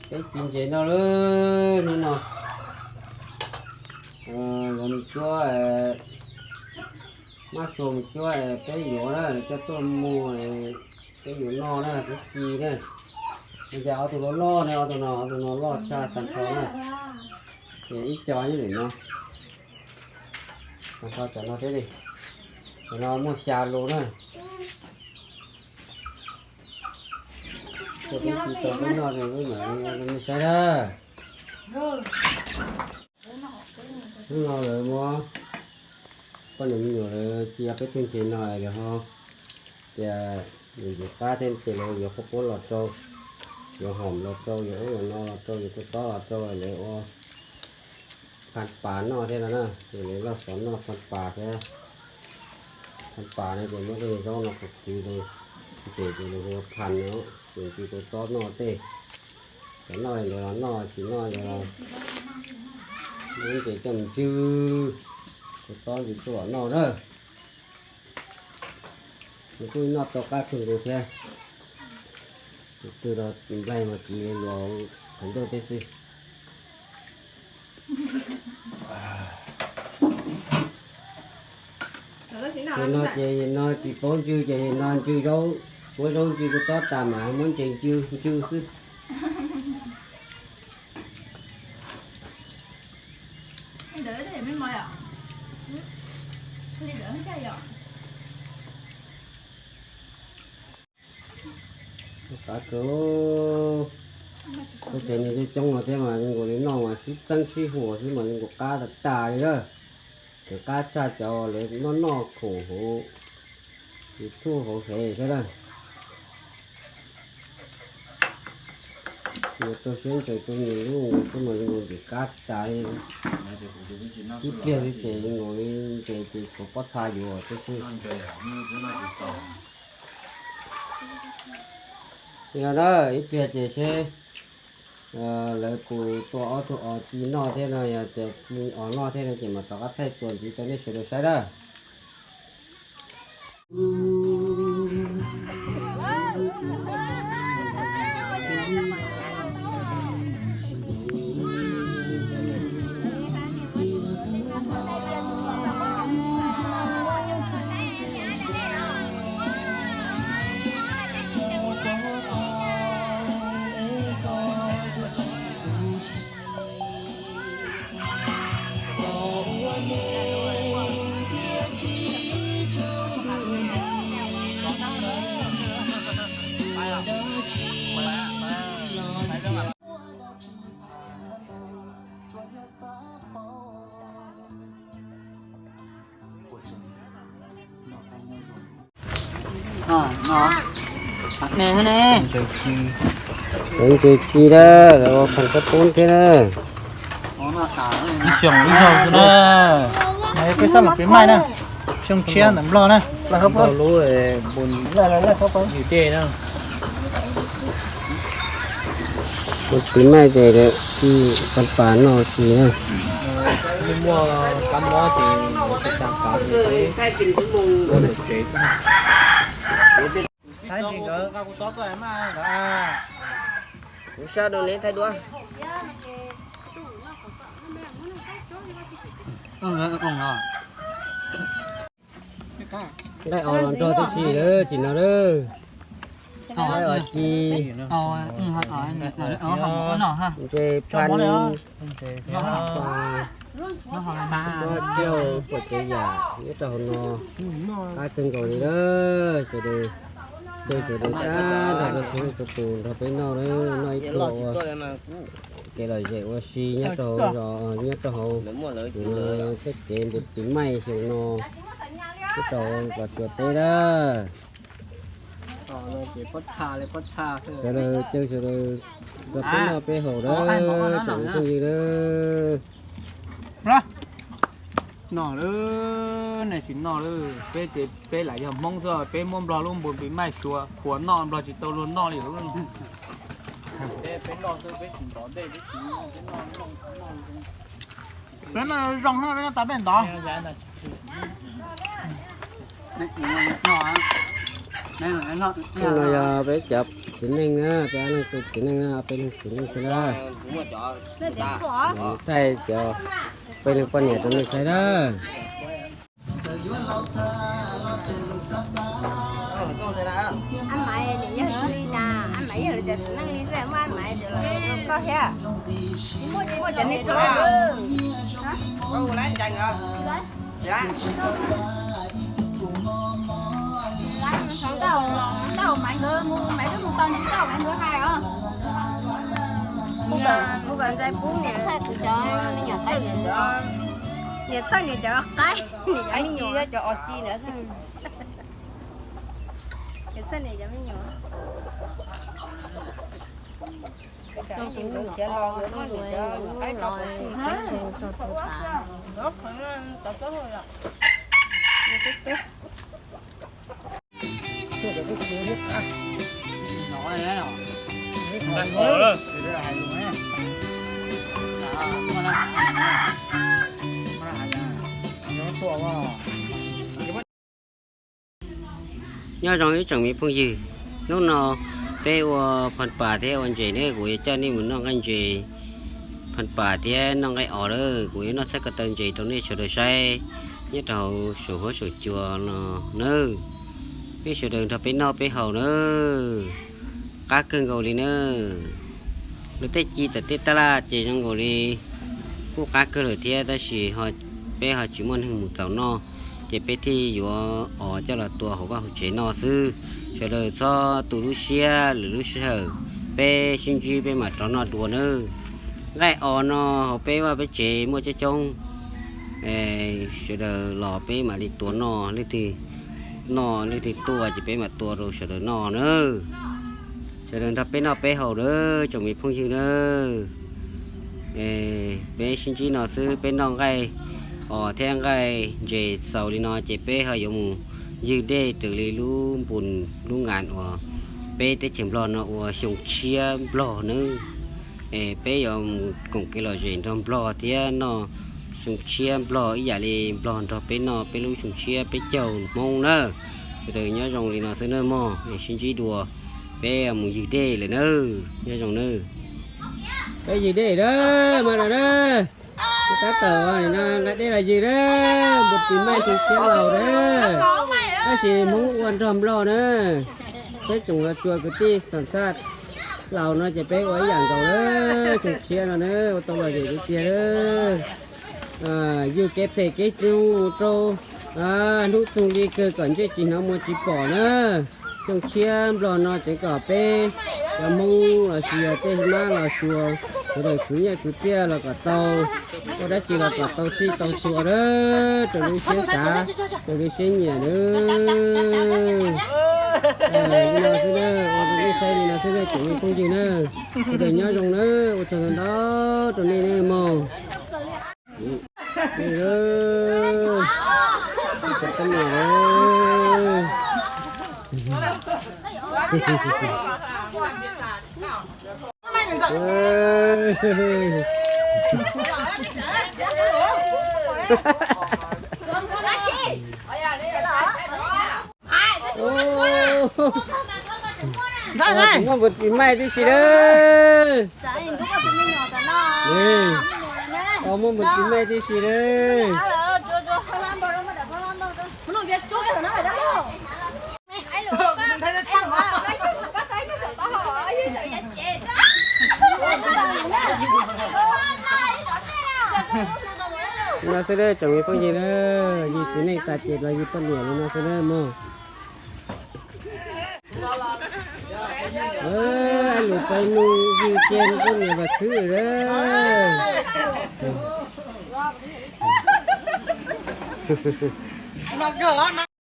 Peb ci ntses no lawm hnub no. Yuav mus cuab, mab sua mus cuab peb yuav na, coj tuaj muag, peb yuav noj na, peb ci na. Cas ob tug loj loj ne, ob tug no, ob tug no loj tshaj tag nrho na. Ces ib co nyob ntawm no. Tag nrho cov no thiab li. Cov no muaj xya lus na. Coj peb ci tau peb noj, peb mam li saib na. Hnub no lawv muab poj niam me nyuam lawv ci ob peb tug ntses no lawv ho tias nws yuav qab thiab ces lawv yuav qhaub poob los rau, yuav hom los rau, yuav ub yuav no los rau, yuav kua txob los rau, lawv ua phas pas noj thiab no na, ces lawv loj xov noj phas pas thiab. Phas pas no ces muab tej zaub no qhwv qhwv rau ntses ces lawv ua phas no, ces ci kua txob noj tej. Cov noj li ntawd los noj, tsis noj li ntawd los muab ntses coj mus ntswg, kua txob ntsis tuaj los noj na. Nws kuj noj tau qab kawg nkaus thiab. Tus twg los nplaig mas kiv luas qhov ncauj tib xwb. Ces no ces no tsis paub ntswg ces no ntswg zaub, muab zaub ntswg kua txob tas mas muab ntses ntswg ntswg xwb. Qab kawg. Ua tsev niag coob coob no thiab mas zoo nkaus li noj mas sib txeeb sib huas xwb mas zoo nkaus qab tas tas li lawm. Ces qab tshaj cov lawv noj noj khoom hauv YouTube hauv fev thiab lawm. Yuav rau siab ntsws rau nws lub xwb mas zoo nkaus ntxim qab tas li. Ib pliag xwb ces zoo nkaus li ntses ces tshuav pob txha yuav xwb xwb. Yog na, ib pliag ces seb lawv puas tua ob tug os ci noj thiab no, yog tias ci os noj thiab no ces mam rov qab thaij tua ntxiv rau nej sawv daws saib na. Ntses ci na, lawv ua phas kab poob thiab na. Ib xyoos ib zaug xwb na. Peb sab los pib maij na, xyoo tshiab ntawm Nplog na. Lub yus dej na. Ua pib maij ces ci phas pas noj ci na. Muaj kab mob ces tsis tas kav ces peb ua lawm tsev. Thaij ntsis nkawd. Kuv sab rau neb thaij duab. Nqaij os los nrog tib si lawm tsis no lawm. Nqaij os ci. Ntses phas, pas, coj puas tsav yam nyob rau hauv no. Qab kawg nkaus li lawm sawv daws. Caw sawv daws tag nrho rau txhua leej txhua tus nrog peb noj, noj ib pluag ua kev lom zem ua si nyob rau hauv zos, nyob rau hauv tej kev ntawm pib maij xyoo no nyob rau Los Tsuas teb na. Sawv daws caw sawv daws nrog peb noj peb haus na, tsoom phooj ywg na. Noj lawm, nej tsis noj lawm, peb ces peb lam yog Hmoob xwb, peb muab Nplog lub npua pib maij suav khuav noj, Nplog tsis tau luag noj li. Peb noj zoo, peb noj tas peb ntov. Hnub no yog peb cov txiv neej na, peb ob leeg txiv neej na, peb leeg txiv neej xwb na. Thaij cov peb leeg poj niam rau nej saib na. Niam txawj niam cov qaib, niam cov me nyuam. Niam txawj niam cov me nyuam. Nyob zoo ib tsoom me phooj ywg, hnub no peb ua phas pas thiab ua ntses ne, kuv yuav coj nej mus noj nqaij ntses phas pas thiab noj nqaij os lawm. Kuv yuav noj txhab ko taw ntses rau nej sawv daws saib nyob rau hauv saum huab saum cua no nawb. Nej sawv daws nrog peb noj peb haus nawb. Qab kawg nkaus li nawb. Luag tej ci tom tej taj laj ces zoo nkaus li kuj qab kawg lawm thiab, tab sis peb ho tsis muaj neeg mus txaus noj, ces peb thiaj yuav os coj los tua hauv vaj hauv tsev noj xwb. Sawv daws txhob tu lub siab, lwm lub sij hawm peb sib ntsib peb mam rov noj dua nawb. Nqaij os no hauv peb vaj peb tsev muaj coob coob, sawv daws los peb mam li tua noj, leej twg noj leej twg tuaj ces peb mam tua rau sawv daws noj nawb. Sawv daws nrog peb noj peb haus nawb tsoom me phooj ywg nawb. Peb sib ntsib no xwb, peb noj nqaij os thiab nqaij ntses txaus li no ces peb ho yuav mus ywg dej raws li lub npus lub ngas uas peb teb chaws Nplog no ua xyoo tshiab Nplog nawb. Peb yuav mus koom kev lom zem nrog Nplog thiab noj xyoo tshiab Nplog ib yam li Nplog nrog peb noj peb lub xyoo tshiab peb caug Hmoob na. Sawv daws nyob zoo li no xwb nawb mog, es sib ntsib dua, peb mus ywg dej lawm nawb, nyob zoo nawb. Peb ywg dej na, mas no na, tab tom no nqa dej los ywg na, npus tis maij xyoo tshiab laus na, tab sis Hmoob ua nrog Nplog na. Peb tsoom los tsuas kwv tij xam xaj laus no ces peb ua ib yam nkaus na, xyoo tshiab no na ua tau lom zem tiag tiag na. Yug kev phem kev zoo rau hnub txoog li kawg kom ntsej tsis hnov muag tsis pom na. Xyoo tshiab Nplog no tseev kom peb cov Hmoob los sis yog tej mab los suav, sawv daws khwv nyiaj khwv txiaj los kom tau, ua dab tsi los kom tau txhij tau txhua na, raws li siab xav, raws li siab nyiam na. Li no xwb na, ua rau nej saib li no xwb na tsoom me phooj ywg na. Sawv daws nyob zoo na, ua tsaug ntau ntau rau nej na mog. Muaj npus tis maij tib si lawm. Muaj npus tis maij tib si lawm. Li no xwb tsoom me phooj ywg na, yug txiv neej tas ces los yug poj niam li no xwb na mog. Lus pais mus yug ces poj niam vas khwb lawm.